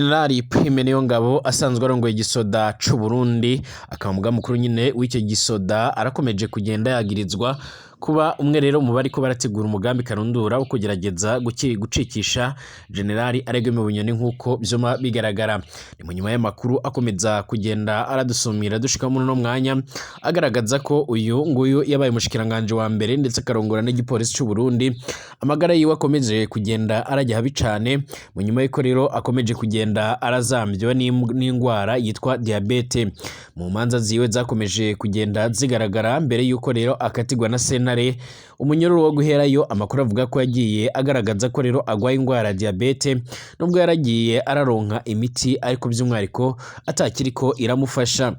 Generali Prime Niyongabo asanzwe arongoye igisoda c'u Burundi, akaba umugaba mukuru nyine w'icyo gisoda, arakomeje kugenda yagirizwa kuba umwe rero mu bariko barategura umugambi karundura wo kugerageza gucikisha Generali Aregwe Bunyoni, nk'uko vyoma bigaragara. Ni mu nyuma y'amakuru akomeza kugenda aradusumira dushika muri uno mwanya, agaragaza ko uyu nguyu yabaye umushikiranganje wa mbere ndetse akarongora n'igipolisi c'u Burundi, amagara yiwe akomeje kugenda arajya habi cane, mu nyuma y'uko rero akomeje kugenda arazambywa n'ingwara yitwa diabète. Mu manza ziwe zakomeje kugenda zigaragara mbere y'uko rero akatirwa na sentare umunyororo wo guherayo, amakuru avuga ko yagiye agaragaza ko rero agwaye ingwara ya diabète, nubwo yaragiye araronka imiti, ariko by'umwihariko atakiriko iramufasha.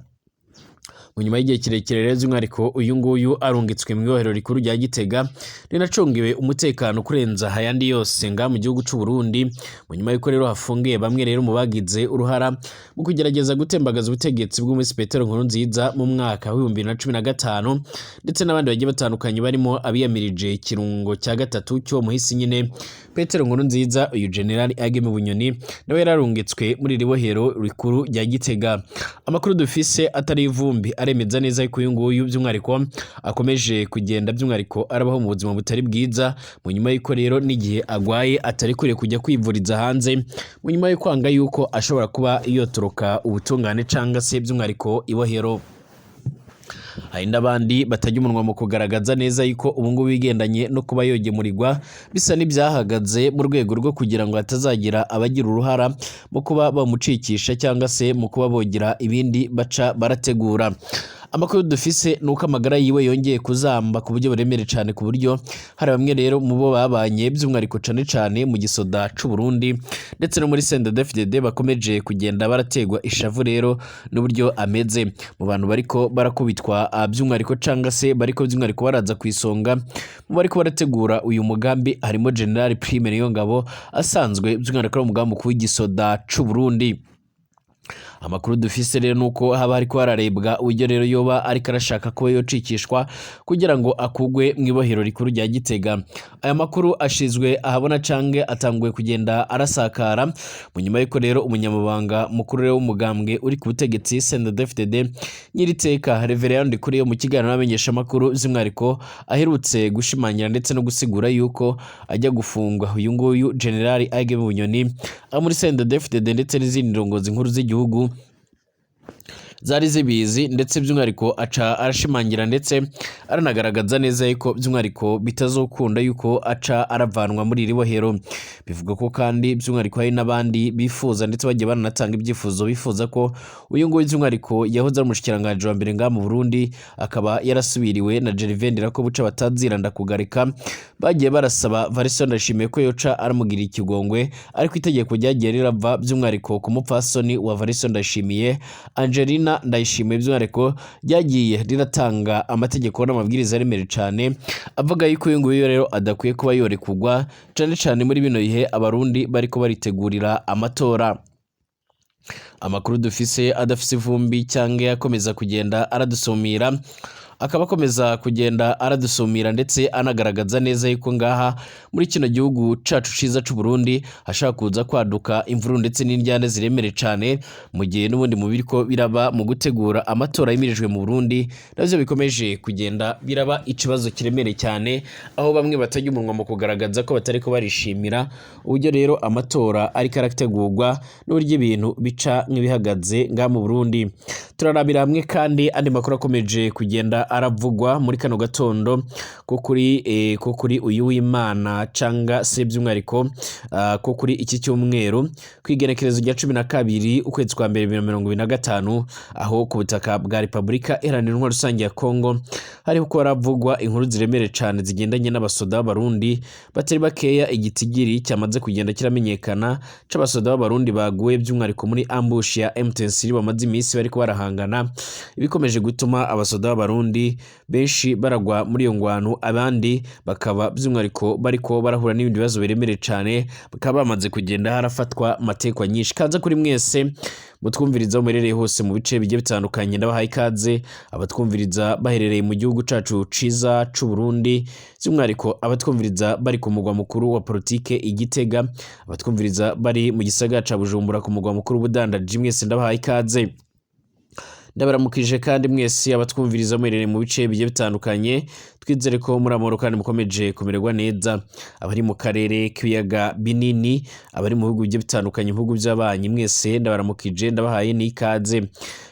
Mu nyuma y'igihe kirekire rero, by'umwihariko uyu nguyu arungitswe mu ibohero rikuru rya Gitega, rinacungiwe umutekano kurenza ayandi yose nga mu gihugu c'u Burundi, mu nyuma y'uko rero hafungiye bamwe rero mu bagize uruhara mu kugerageza gutembagaza ubutegetsi bw'umusi Petero Nkurunziza mu mwaka wa 2015, ndetse n'abandi bagiye batandukanye barimo abiyamirije ikirungo cya gatatu cy'uwo muhisi nyine Petero Nkurunziza. Uyu General Ageme Bunyoni nawe yararungitswe muri iri bohero rikuru rya Gitega. Amakuru dufise atari ivumbi aremeza neza yuko uyu nguyu by'umwihariko akomeje kugenda by'umwihariko arabaho mu buzima butari bwiza, mu nyuma y'uko rero n'igihe agwaye atari kure kujya kwivuriza hanze, mu nyuma yo kwanga yuko ashobora kuba yotoroka ubutungane canga se by'umwihariko ibohero. Hari n'abandi batajya umunwa mu kugaragaza neza yuko ubu ngubu bigendanye no kuba yogemurirwa bisa n'ibyahagaze, mu rwego rwo kugira ngo hatazagira abagira uruhara mu kuba bamucikisha cyangwa se mu kuba bogira ibindi baca barategura. Amakuru dufise ni uko amagara yiwe yongeye kuzamba ku buryo buremere cyane, ku buryo hari bamwe rero mu bo babanye, by'umwihariko cane cane mu gisoda c'u Burundi ndetse no muri CNDD-FDD, bakomeje kugenda barategwa ishavu rero n'uburyo ameze. Mu bantu bariko barakubitwa by'umwihariko canga se bariko by'umwihariko baraza ku isonga mu bariko barategura uyu mugambi, harimo General Prime Niyongabo asanzwe by'umwihariko ari umugambi mukuru w'igisoda c'u Burundi. Amakuru dufise rero nuko haba hariko hararebwa uburyo rero yoba ariko arashaka kuba yocikishwa kugira ngo akugwe mu ibohero rikuru rya Gitega. Aya makuru ashizwe ahabona canke atanguye kugenda arasakara mu nyuma y'uko rero umunyamabanga mukuru rero w'umugambwe uri ku butegetsi CNDD-FDD, nyiriteka Reverend Ndikuriyo, mu kiganiro n'abamenyeshamakuru by'umwihariko aherutse gushimangira ndetse no gusigura yuko ajya gufungwa uyu nguyu General Ageme Bunyoni, abo muri CNDD-FDD ndetse n'izindi ndongozi nkuru z'igihugu zari zibizi, ndetse by'umwihariko aca arashimangira ndetse aranagaragaza neza yuko by'umwihariko bitazokunda yuko aca aravanwa muri iri bohero. Bivuga ko kandi by'umwihariko hari n'abandi bifuza ndetse bagiye bananatanga ibyifuzo, bifuza ko uyu nguyu by'umwihariko yahoze ari umushikiranganji wa mbere ngaha mu Burundi, akaba yarasubiriwe na Gervais Ndirakobuca bataziranda kugarika, bagiye barasaba Varisto Ndayishimiye ko yoca aramugira ikigongwe, ariko itegeko ryagiye rirava by'umwihariko ku mupfasoni wa Varisto Ndayishimiye, Angelina Ndayishimiye, by'umwihariko ryagiye riratanga amategeko n'amabwiriza aremereye cyane avuga yuko uyu nguyu rero adakwiye kuba yorekurwa, cane cane muri bino bihe Abarundi bariko baritegurira amatora. Amakuru dufise adafise ivumbi cyangwa akomeza kugenda aradusumira, akaba akomeza kugenda aradusumira ndetse anagaragaza neza yuko ngaha muri kino gihugu cacu ciza c'u Burundi hashaka kuza kwaduka imvururu ndetse n'indyane ziremereye cane, mu gihe n'ubundi mu biriko biraba mu gutegura amatora yimirijwe mu Burundi navyo bikomeje kugenda biraba ikibazo kiremereye cyane, aho bamwe batajya umunwa mu kugaragaza ko batariko barishimira uburyo rero amatora ariko arategurwa n'uburyo ibintu bica nk'ibihagaze ngaha mu Burundi. Turarabira hamwe kandi andi makuru akomeje kugenda aravugwa muri kano gatondo ko kuri uyu w'Imana canga se by'umwihariko ko kuri iki cyumweru, kw'igenekerezo rya 12 ukwezi kwa mbere 2025, aho ku butaka bwa Repubulika Iharanira Intwaro Rusange ya Kongo hariho ko haravugwa inkuru ziremereye cane zigendanye n'abasoda b'Abarundi batari bakeya. Igitigiri cyamaze kugenda kiramenyekana c'abasoda b'Abarundi baguye by'umwihariko muri ambush ya M23 bamaze iminsi bariko barahangana. guhangana, ibikomeje gutuma abasoda b'Abarundi benshi baragwa muri iyo ngwano, abandi bakaba by'umwihariko bariko barahura n'ibindi bibazo biremereye cane, bakaba bamaze kugenda harafatwa matekwa nyinshi. Kaze kuri mwese mutwumviriza aho muherereye hose mu bice bigiye bitandukanye, ndabahaye ikaze. Abatwumviriza baherereye mu gihugu cacu ciza c'u Burundi, by'umwihariko abatwumviriza bari ku mugwa mukuru wa politike i Gitega, abatwumviriza bari mu gisagara ca Bujumbura ku mugwa mukuru w'ubudandaji, mwese ndabahaye ikaze. Ndabaramukije kandi mwese abatwumviriza muherereye mu bice bigiye bitandukanye, twizere ko muri amahoro kandi mukomeje kumererwa neza. Abari mu karere k'ibiyaga binini, abari mu bihugu bigiye bitandukanye, ibihugu by'abanyi, mwese ndabaramukije, ndabahaye n'ikaze.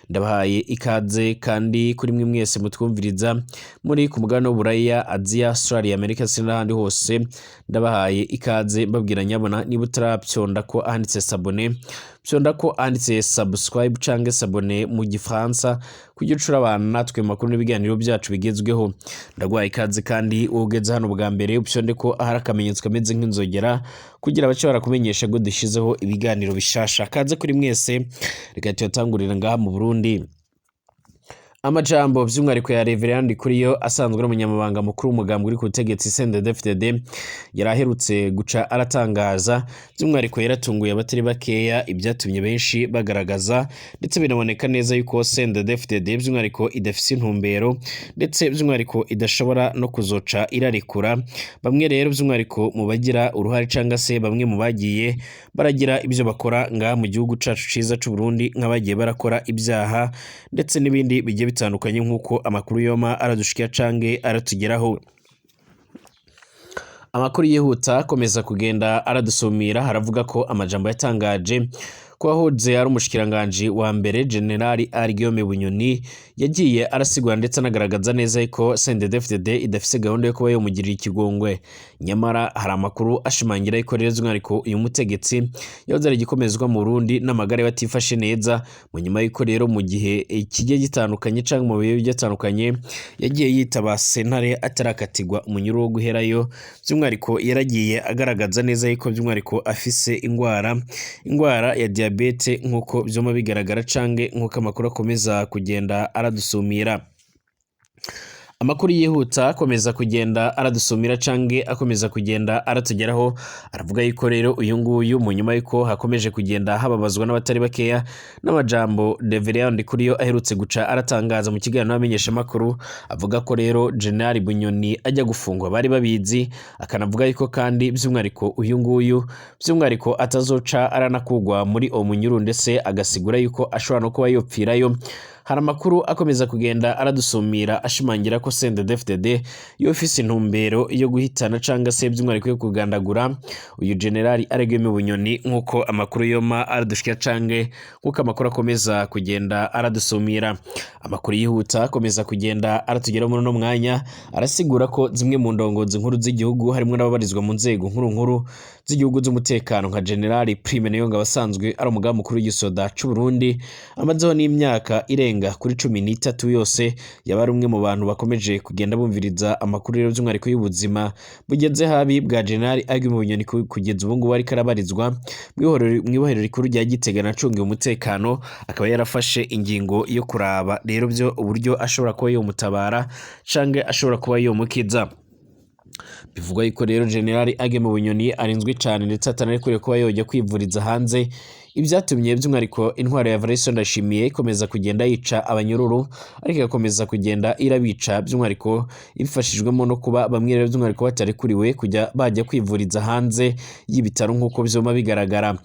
Ndabahaye ikaze kandi kuri mwe mwese mutwumviriza muri ku mugabane w'Uburaya, Aziya, Australia, Amerika se n'ahandi hose, ndabahaye ikaze. Mbabwira nyabona niba utarapyonda ko ahanditse s'abonner, pyonda ko ahanditse subscribe canke s'abonner mu gifaransa, kugira ucure abantu natwe mu makuru n'ibiganiro byacu bigezweho. Ndaguhaye ikaze kandi wowe ugeze hano bwa mbere, upyonde ko ahari akamenyetso kameze nk'inzogera kugira bace barakumenyesha ko dushyizeho ibiganiro bishasha. Kaze kuri mwese, reka tuyatangurira ngaha mu Burundi. Amajambo by'umwihariko ya Reverend Ndikuriyo asanzwe ari umunyamabanga mukuru w'umugambwe uri ku butegetsi CNDD-FDD yari aherutse guca aratangaza, by'umwihariko yaratunguye abatari bakeya, ibyatumye benshi bagaragaza ndetse binaboneka neza yuko CNDD-FDD by'umwihariko idafise intumbero, ndetse by'umwihariko idashobora no kuzoca irarekura bamwe rero by'umwihariko mu bagira uruhare cyangwa se bamwe mu bagiye baragira ibyo bakora ngaha mu gihugu cacu ciza c'u Burundi, nk'abagiye barakora ibyaha ndetse n'ibindi bigiye bitandukanye, nk'uko amakuru yoma aradushikira canke aratugeraho. Amakuru yihuta akomeza kugenda aradusumira haravuga ko amajambo yatangaje ko wahoze ari umushikiranganji wa mbere Generali Guillaume Bunyoni yagiye arasigura ndetse anagaragaza neza ko CNDD-FDD idafise gahunda yo kuba yomugirira ikigongwe. Nyamara hari amakuru ashimangira ko rero by'umwihariko uyu mutegetsi yahoze ari igikomezwa mu Burundi n'amagara ye atifashe neza, mu nyuma y'uko rero mu gihe kigiye gitandukanye canke mu bihe bigiye bitandukanye yagiye yitaba sentare atarakatirwa umunyururu wo guherayo. By'umwihariko yaragiye agaragaza neza yuko by'umwihariko afise ingwara ya diyabete, nk'uko vyuma bigaragara canke nk'uko amakuru akomeza kugenda aradusumira. Amakuru yihuta akomeza kugenda aradusumira canke akomeza kugenda aratugeraho aravuga yuko rero uyu nguyu mu nyuma yuko hakomeje kugenda hababazwa n'abatari bakeya n'amajambo Reverend Ndikuriyo aherutse guca aratangaza mu kiganiro n'abamenyeshamakuru, avuga ko rero General Bunyoni ajya gufungwa bari babizi, akanavuga yuko kandi by'umwihariko uyu nguyu by'umwihariko atazoca aranakugwa muri uwo munyururu, ndetse agasigura yuko ashobora no kuba yopfirayo. Hari amakuru akomeza kugenda aradusumira ashimangira ko CNDD-FDD yo ifise intumbero yo guhitana canga se by'umwihariko yo kugandagura uyu General Guillaume Bunyoni, nk'uko amakuru yoma aradushikira canke nk'uko amakuru akomeza kugenda aradusumira. Amakuru yihuta akomeza kugenda aratugeraho muri uno mwanya arasigura ko zimwe mu ndongozi nkuru z'igihugu, harimo n'ababarizwa mu nzego nkuru nkuru z'igihugu z'umutekano nka General Prime Niyongabo asanzwe ari umugaba mukuru w'igisoda c'u Burundi, amazeho n'imyaka irenga kuri 13 yose, yaba ari umwe mu bantu bakomeje kugenda bumviriza amakuru rero by'umwihariko y'ubuzima bugeze habi bwa General Guillaume Bunyoni kugeza ubu ngubu ariko arabarizwa mw'ibohero rikuru rya Gitega anacungiwe umutekano, akaba yarafashe ingingo yo kuraba rero byo uburyo ashobora kuba yomutabara canke ashobora kuba yomukiza. Bivugwa yuko rero General Guillaume Bunyoni arinzwe cane ndetse atanarekuriwe kuba yojya kwivuriza hanze, ibyatumye by'umwihariko intwaro ya Evariste Ndayishimiye ikomeza kugenda yica abanyururu, ariko igakomeza kugenda irabica by'umwihariko ibifashijwemo no kuba bamwe rero by'umwihariko batarekuriwe kujya bajya kwivuriza hanze y'ibitaro nk'uko vyoma bigaragara.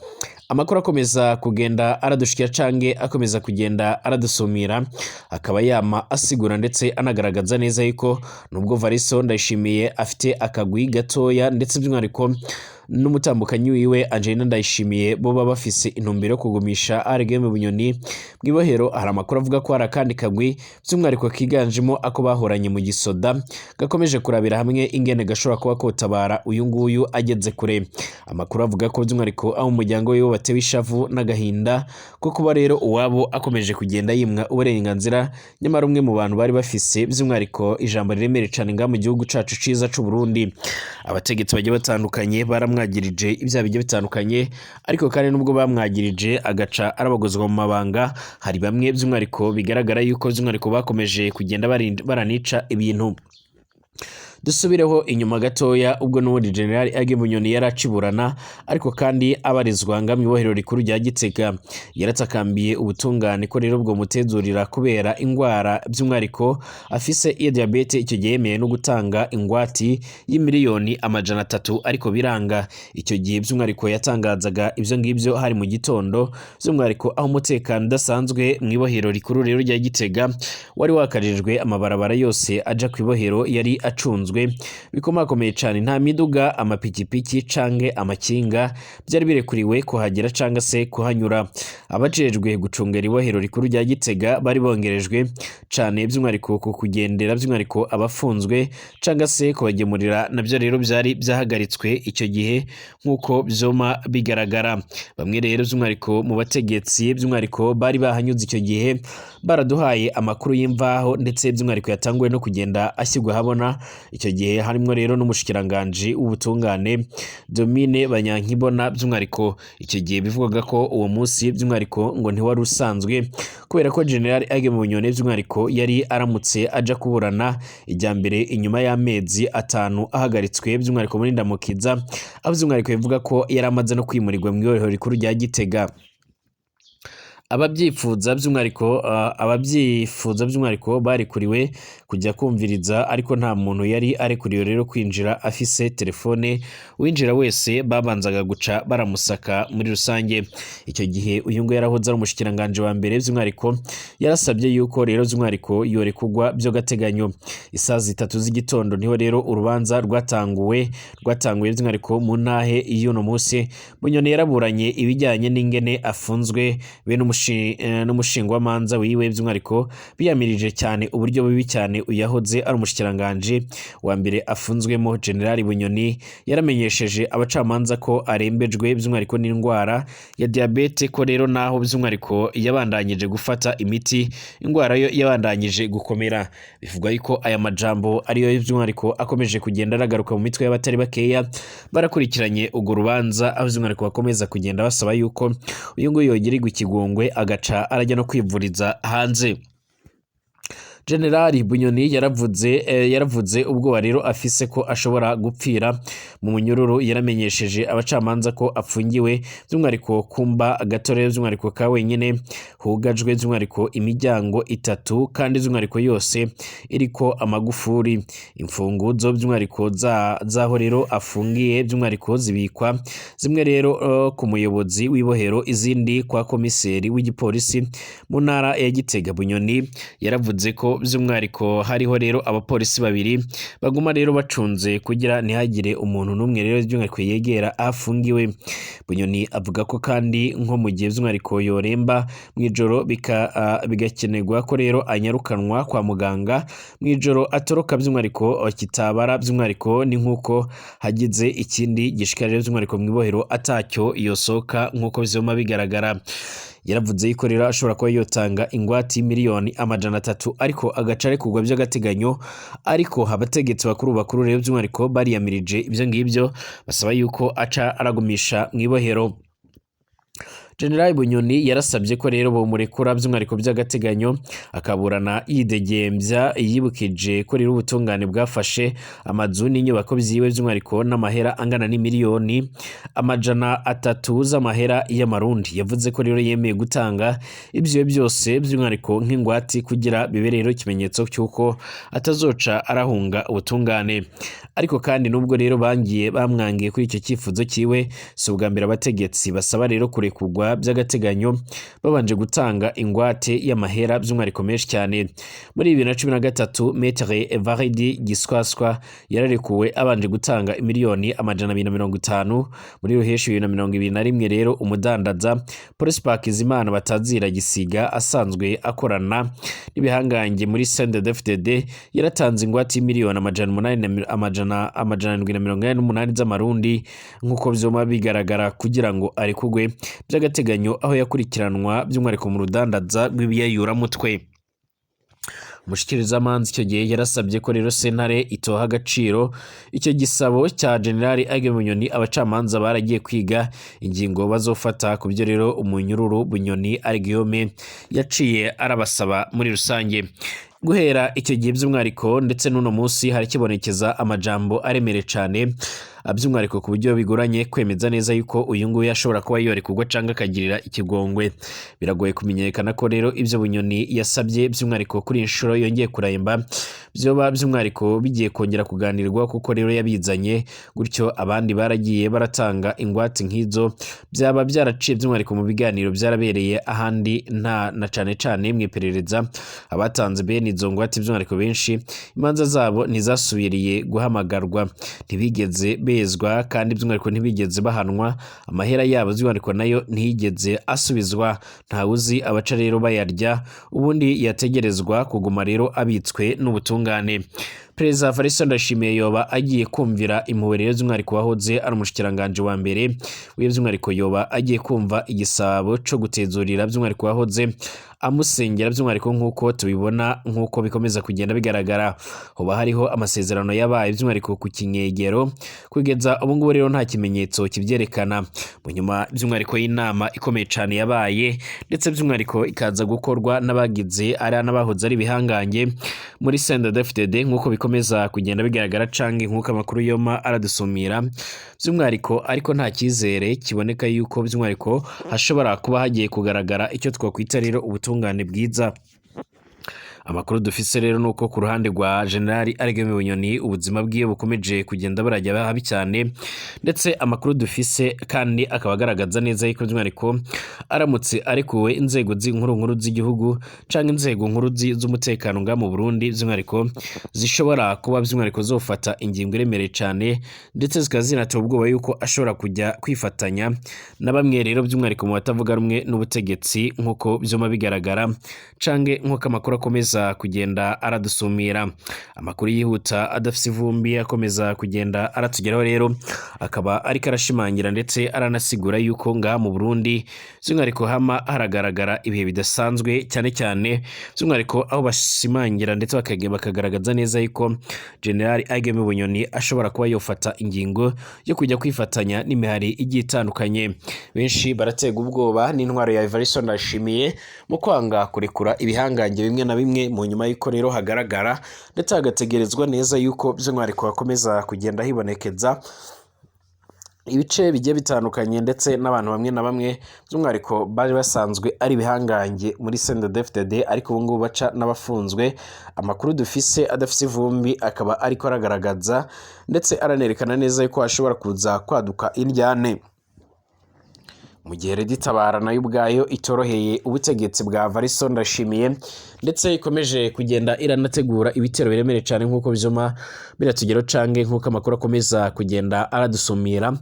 Amakuru akomeza kugenda aradushikira canke akomeza kugenda aradusumira akaba yama asigura ndetse anagaragaza neza yuko nubwo Varisto Ndayishimiye afite akagwi gatoya, ndetse by'umwihariko n'umutambukanyi wiwe Angelina Ndayishimiye bo baba bafise intumbero yo kugumisha Guillaume Bunyoni mw'ibohero, hari amakuru avuga ko hari akandi kagwi by'umwihariko kiganjemo ako bahoranye mu gisoda gakomeje kurabira hamwe ingene gashobora kuba kotabara uyu nguyu ageze kure. Amakuru avuga ko by'umwihariko abo mu muryango wiwe batewe ishavu n'agahinda ko kuba rero uwabo akomeje kugenda yimwa uburenganzira, nyamara umwe mu bantu bari bafise by'umwihariko ijambo riremereye cane ngaha mu gihugu cacu ciza c'u Burundi. Abategetsi bagiye batandukanye baramwagiriye baramwagirije ibyaha bigiye bitandukanye, ariko kandi nubwo bamwagirije agaca arabagozwa mu mabanga, hari bamwe by'umwihariko bigaragara yuko by'umwihariko bakomeje kugenda baranica ibintu. Dusubireho inyuma gatoya, ubwo n'ubundi General Age Bunyoni yari aciburana, ariko kandi abarizwa nga mu ibohero rikuru rya Gitega, yaratakambiye ubutungane ko rero bwo mutezurira kubera ingwara by'umwihariko afise iyo diabete. Icyo gihe yemeye no gutanga ingwati y'imiliyoni 300, ariko biranga. Icyo gihe by'umwihariko yatangazaga ibyo ngibyo hari mu gitondo, by'umwihariko aho umutekano udasanzwe mu ibohero rikuru rero rya Gitega wari wakajijwe, amabarabara yose aja ku ibohero yari acunzwe bikomakomeye cyane, nta miduga, amapikipiki canke amakinga byari birekuriwe kuhagera canga se kuhanyura. Abajejwe gucungera ibohero rikuru rya Gitega bari bongerejwe cane, by'umwihariko ku kugendera by'umwihariko abafunzwe canga se kubagemurira, nabyo rero byari byahagaritswe icyo gihe nk'uko vyoma bigaragara. Bamwe rero by'umwihariko mu bategetsi by'umwihariko bari bahanyuze icyo gihe baraduhaye amakuru y'imvaho, ndetse by'umwihariko yatanguwe no kugenda ashyirwa ahabona icyo gihe, harimwo rero n'umushikiranganji w'ubutungane Domine Banyankibona. By'umwihariko icyo gihe bivugwaga ko uwo munsi by'umwihariko ngo ntiwari usanzwe, kubera ko General Age Bunyoni by'umwihariko yari aramutse aja kuburana ijya mbere inyuma y'amezi 5 ahagaritswe by'umwihariko muri Ndamukiza, aho by'umwihariko bivuga ko yari amaze no kwimurirwa mu ibohero rikuru rya Gitega. Ababyifuza by'umwihariko barekuriwe kujya kumviriza, ariko nta muntu yari arekuriwe rero kwinjira afise telefone. Uwinjira wese babanzaga guca baramusaka muri rusange. Icyo gihe uyu nguyu yarahoze ari umushikiranganji wa mbere by'umwihariko yarasabye yuko rero by'umwihariko yorekurwa by'agateganyo. Isaha 3 z'igitondo niho rero urubanza rwatanguye by'umwihariko mu ntahe y'uno munsi. Bunyoni yaraburanye ibijyanye n'ingene afunzwe, be n'umushingwamanza wiwe by'umwihariko biyamirije cyane uburyo bubi cyane uyahoze ari umushikiranganji wa mbere afunzwemo. General Bunyoni yaramenyesheje abacamanza ko arembejwe by'umwihariko n'indwara ya diabete, ko rero naho by'umwihariko yabandanyije gufata imiti, indwara yo yabandanyije gukomera. Bivugwa yuko aya majambo ariyo by'umwihariko akomeje kugenda aragaruka mu mitwe y'abatari bakeya barakurikiranye urwo rubanza, aho by'umwihariko bakomeza kugenda basaba yuko uyu nguyu yogirirwa ikigongwe agaca arajya no kwivuriza hanze. General Bunyoni yaravuze ubwoba rero afise ko ashobora gupfira mu munyururu. Yaramenyesheje abacamanza ko afungiwe by'umwihariko kumba gato rero by'umwihariko ka wenyine, hugajwe by'umwihariko imiryango 3 kandi by'umwihariko yose iriko amagufuri. Imfunguzo by'umwihariko zaho rero afungiye by'umwihariko zibikwa zimwe rero ku muyobozi w'ibohero, izindi kwa komiseri w'igipolisi mu ntara ya Gitega. Bunyoni yaravuze ko by'umwihariko hariho rero abapolisi 2 baguma rero bacunze kugira ntihagire umuntu n'umwe rero by'umwihariko yegera afungiwe. Bunyoni avuga ko kandi nko mu gihe by'umwihariko yoremba mu ijoro bigakenerwa ko rero anyarukanwa kwa muganga mu ijoro atoroka by'umwihariko kitabara, by'umwihariko ni nk'uko hagize ikindi gishika rero by'umwihariko mu ibohero atacyo yosohoka nk'uko vyoma bigaragara. Yaravuze yuko rero ashobora kuba yotanga ingwate y'imiliyoni 300 ariko agaca arekurwa by'agateganyo, ariko abategetsi bakuru bakuru rero by'umwihariko bariyamirije ibyo ngibyo, basaba yuko aca aragumisha mu ibohero. General Bunyoni yarasabye ko rero bomurekura by'umwihariko by'agateganyo akaburana yidegembya. Yibukije ko rero ubutungane bwafashe amazu n'inyubako vyiwe by'umwihariko n'amahera angana n'imiliyoni 300 z'amahera y'amarundi. Yavuze ko rero yemeye gutanga ivyo byose by'umwihariko nk'ingwate kugira bibe rero ikimenyetso cy'uko atazoca arahunga ubutungane. Ariko kandi nubwo rero bangiye bamwangiye kuri icyo cyifuzo cyiwe, si ubwa mbere abategetsi basaba rero kurekurwa by'agateganyo babanje gutanga ingwate y'amahera by'umwihariko menshi cyane. Muri 2013 Maître Evaride Giswaswa yararekuwe abanje gutanga imiliyoni 250. Muri Ruheshi 2021 rero umudandaza Prosper Hakizimana batazira Gisiga asanzwe akorana n'ibihangange muri CNDD-FDD yaratanze ingwate y'imiliyoni 800, 788 z'amarundi nk'uko vyoma bigaragara kugira ngo arekugwe by'agateganyo, aho yakurikiranwa by'umwihariko mu rudandaza rw'ibiyayuramutwe. Umushikirizamanza icyo gihe yarasabye ko rero sentare itoha agaciro icyo gisabo cya General Alain Bunyoni. Abacamanza baragiye kwiga ingingo bazofata ku byo rero umunyururu Bunyoni Guillaume yaciye arabasaba muri rusange. Guhera icyo gihe by'umwihariko ndetse n'uno munsi harakibonekeza amajambo aremereye cane, by'umwihariko ku buryo bigoranye kwemeza neza yuko uyu nguyu ashobora kuba yorekurwa cyangwa akagirira ikigongwe. Biragoye kumenyekana ko rero ibyo Bunyoni yasabye by'umwihariko kuri iyi nshuro yongeye kurahimba byoba by'umwihariko bigiye kongera kuganirwa, kuko rero yabizanye gutyo abandi baragiye baratanga ingwate nk'izo byaba byaraciye by'umwihariko mu biganiro byarabereye ahandi nta na cane cane mu iperereza. Abatanze bene izo ngwate by'umwihariko benshi imanza zabo ntizasubiriye guhamagarwa, ntibigeze bezwa kandi by'umwihariko ntibigeze bahanwa. Amahera yabo by'umwihariko nayo ntiyigeze asubizwa, ntawuzi abaca rero bayarya, ubundi yategerezwa kuguma rero abitswe n'ubutungane. Perezida Evariste Ndayishimiye yoba agiye kumvira impuhwe rero by'umwihariko wahoze ari umushikiranganji wa mbere w'iyo by'umwihariko yoba agiye kumva igisabo co gutezurira by'umwihariko wahoze amusengera by'umwihariko nk'uko tubibona, nk'uko bikomeza kugenda bigaragara hoba hariho amasezerano yabaye by'umwihariko ku kinyegero. Kugeza ubu ngubu rero nta kimenyetso kibyerekana. Mu nyuma by'umwihariko y'inama ikomeye cane yabaye ndetse by'umwihariko ikaza gukorwa n'abagize ari n'abahoze ari ibihangange muri CNDD-FDD, nk'uko bikomeza kugenda bigaragara canke nk'uko amakuru yoma aradusumira by'umwihariko, ariko nta cyizere kiboneka yuko by'umwihariko hashobora kuba hagiye kugaragara icyo twakwita rero ubutungane bwiza. Amakuru dufise rero nuko ku ruhande rwa General Alain Bunyoni ubuzima bwiwe bukomeje kugenda burajya habi cyane, ndetse amakuru dufise kandi akaba agaragaza neza yuko by'umwihariko aramutse arekuwe inzego z'inkuru nkuru z'igihugu canke inzego nkuru z'umutekano nga mu Burundi by'umwihariko zishobora kuba by'umwihariko zofata ingingo iremereye cane, ndetse zikaba zinateye ubwoba yuko ashobora kujya kwifatanya na bamwe rero by'umwihariko mu batavuga rumwe n'ubutegetsi, nk'uko vyuma bigaragara canke nk'uko amakuru akomeza kugenda aradusumira. Amakuru yihuta adafise ivumbi akomeza kugenda aratugeraho rero akaba ariko arashimangira ndetse aranasigura yuko ngaha mu Burundi by'umwihariko hama haragaragara ibihe bidasanzwe, cyane cyane by'umwihariko aho bashimangira ndetse bakagaragaza neza yuko General Alain Bunyoni ashobora kuba yofata ingingo yo kujya kwifatanya n'imihari igiye itandukanye. Benshi baratega ubwoba n'intwaro ya Evariste Ndayishimiye mu kwanga kurekura ibihangange bimwe na bimwe, mu nyuma y'uko rero hagaragara ndetse hagategerezwa neza yuko by'umwihariko hakomeza kugenda hibonekeza ibice bigiye bitandukanye ndetse n'abantu bamwe na bamwe by'umwihariko bari basanzwe ari ibihangange muri CNDD-FDD, ariko ubu ngubu baca n'abafunzwe. Amakuru dufise adafise ivumbi akaba ariko aragaragaza ndetse aranerekana neza yuko hashobora kuza kwaduka indyane, mu gihe Leta itabara nayo ubwayo itoroheye ubutegetsi bwa Evariste Ndayishimiye, ndetse ikomeje kugenda iranategura ibitero biremereye cyane nk'uko vyuma biratugeraho canke nk'uko amakuru akomeza kugenda aradusumira.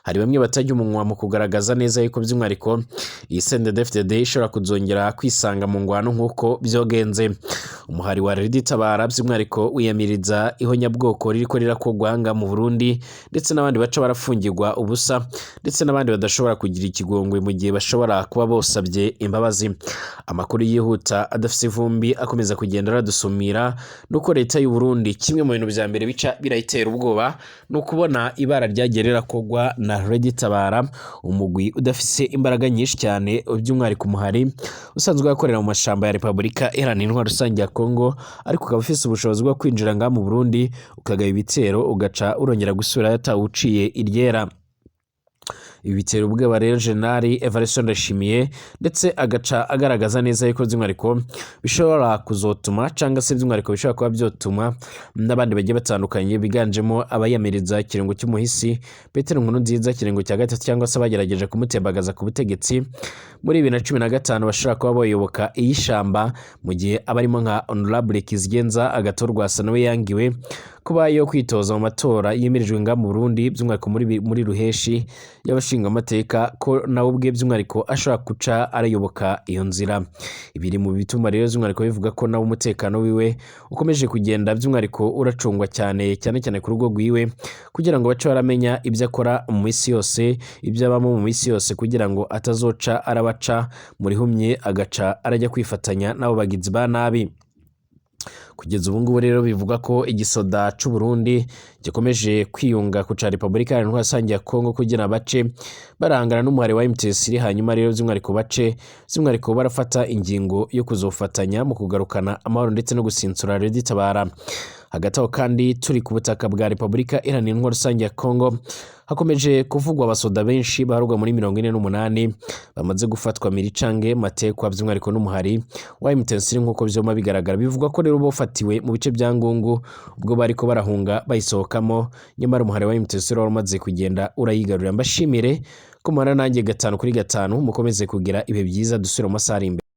Hari bamwe batajya umunwa mu kugaragaza neza yuko by'umwihariko iyi CNDD-FDD ishobora kuzongera kwisanga mu ngwano nk'uko vyogenze. Umuhari wa Leta itabara by'umwihariko wiyamiriza ihonyabwoko ririko rirakogwa nga mu Burundi, ndetse n'abandi baca barafungirwa ubusa, ndetse n'abandi badashobora kugira ikigongwe mu gihe bashobora kuba bosabye imbabazi. Amakuru yihuta adafise ivumbi akomeza kugenda aradusumira nuko leta y'u Burundi kimwe mu bintu vya mbere bica birayitera ubwoba ni ukubona ibara ryagiye rirakogwa na Lady Tabara, umugwi udafise imbaraga nyinshi cyane by'umwihariko umuhari usanzwe akorera mu mashamba ya Repubulika Iharanira Intwaro Rusange ya Kongo, ariko ukaba ufise ubushobozi bwo kwinjira ngaha mu Burundi ukagaba ibitero ugaca urongera gusubirayo atawuciye iryera. Ibi bitera ubwoba rero General Evariste Ndayishimiye, ndetse agaca agaragaza neza yuko by'umwihariko bishobora kuzotuma cyangwa se by'umwihariko bishobora kuba byotuma n'abandi bagiye batandukanye biganjemo abayamiriza ikiringo cy'umuhisi Petero Nkurunziza ikiringo cya gatatu, cyangwa se abagerageje kumutembagaza ku butegetsi muri 2015 bashobora kuba bayoboka iyi shamba, mu gihe abarimo nka Honorable Kizigenza Agathon Rwasa nawe yangiwe kuba yo kwitoza mu matora yimirijwe nga mu Burundi by'umwihariko muri ruheshi y'abashingamateka, ko nawe ubwe by'umwihariko ashobora guca arayoboka iyo nzira. Ibiri mu bituma rero by'umwihariko bivuga ko nawe umutekano wiwe ukomeje kugenda by'umwihariko uracungwa cyane cyane cyane ku rugo rwiwe, kugira ngo bace baramenya ibyo akora mu minsi yose, ibyo abamo mu minsi yose, kugira ngo atazoca arabaca muri humye agaca arajya kwifatanya n'abo bagizi ba nabi. Kugeza ubu ngubu rero bivugwa ko igisoda c'u Burundi gikomeje kwiyunga ku ca Repubulika Iharanira Intwaro Rusange ya Kongo kugira bace barangana n'umuhari wa M23, hanyuma rero by'umwihariko bace by'umwihariko barafata ingingo yo kuzofatanya mu kugarukana amahoro ndetse no gusinsura RED Tabara. Hagati aho kandi turi ku butaka bwa Repubulika Iharanira Intwaro Rusange ya Kongo, hakomeje kuvugwa abasoda benshi baharugwa muri 48 bamaze gufatwa miricange matekwa by'umwihariko n'umuhari wa M23 nk'uko vyoma bigaragara. Bivugwa ko rero bofatiwe mu bice bya Ngungu ubwo bariko barahunga bayisohokamo, nyamara umuhari wa M23 wari umaze kugenda urayigarurira. Mbashimire ko mubana nanjye gatanu kuri gatanu, mukomeze kugira ibihe byiza, dusubire mu masaha ari imbere.